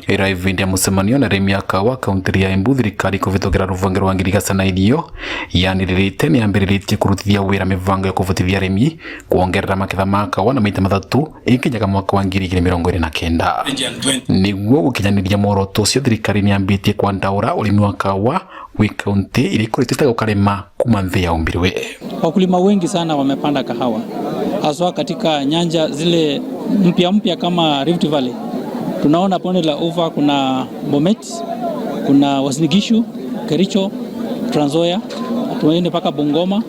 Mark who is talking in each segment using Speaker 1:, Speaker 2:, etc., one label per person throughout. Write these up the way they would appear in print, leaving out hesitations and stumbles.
Speaker 1: Ira ivindi ya mucemanio na arimi a kawa kaunti ya Embu, thirikari kuvitukira ruvonge rwa ngirigaca na irio yaniririte ni yambiriritie kurutithia wira mivango ya kuvotithia arimi kuongerera maketha ma kawa na maita mathatu ikinyaga mwaka wa 2029. Niguo gukinyaniria muoroto ucio, thirikari ni yambitie kwandaura urimi wa kawa wi kaunti iria ikoretwo itegukarima kuma nthi ya umbirwe.
Speaker 2: Wakulima wengi sana wamepanda kahawa, haswa katika nyanja zile mpya mpya kama Rift Valley. Tunaona bonde la Ufa, kuna Bomet, kuna Uasin Gishu, Kericho, Trans Nzoia, tuende mpaka Bungoma.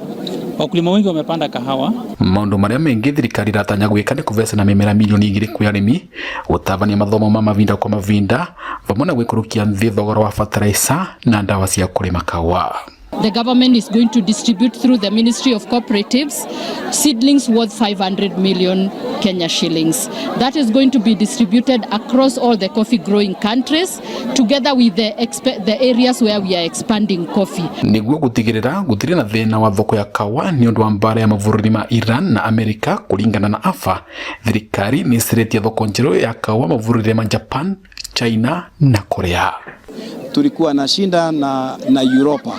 Speaker 2: Wakulima wengi wamepanda kahawa.
Speaker 1: Maundu maria mengi thirikari iratanya gwika ni kuvecana mimera 2 milioni kwi arimi, gutabania mathomo ma mavinda kwa mavinda, vamwe na gwikurukia nthi thogora wa fertilizer na ndawa cia kurima kawa.
Speaker 3: The government is going to distribute through the Ministry of Cooperatives seedlings worth 500 million Kenya shillings. That is going to be distributed across all the coffee growing countries, together with the areas where we are expanding coffee.
Speaker 1: Niguo gutigirira gutiri na thina wa thoko ya kawa ni undu wa mbara ya mabũrũri ma Iran na Amerika, kuringana na AFA, thirikari ni iciritie thoko njeru ya kawa mabũrũri ma Japan, China na Korea.
Speaker 4: Tulikuwa na shinda na Europa.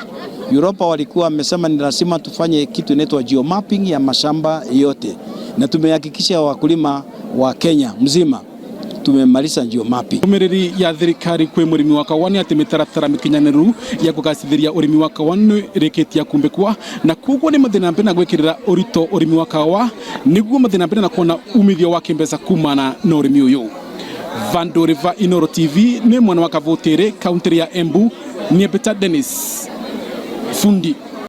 Speaker 4: Europa walikuwa wamesema ni lazima tufanye kitu inaitwa geomapping ya mashamba yote, na tumehakikisha wakulima wa Kenya mzima tumemaliza geomapping.
Speaker 5: Ndumiriri ya thirikari kwi murimi wa kawa ni ati mitaratara mikinyaniru ya kugacithiria urimi wa kawa ni irikitia kumbikwa, na koguo ni mathii na mbere na gwikirira urito urimi wa kawa niguo mathii na mbere na kuona umithio wa kimbeca kumana na urimi uyu. Vandu River, Inoro TV, ni mwena wa Kavutiri, kaunti ya Embu. Niembeta Dennis Fundi.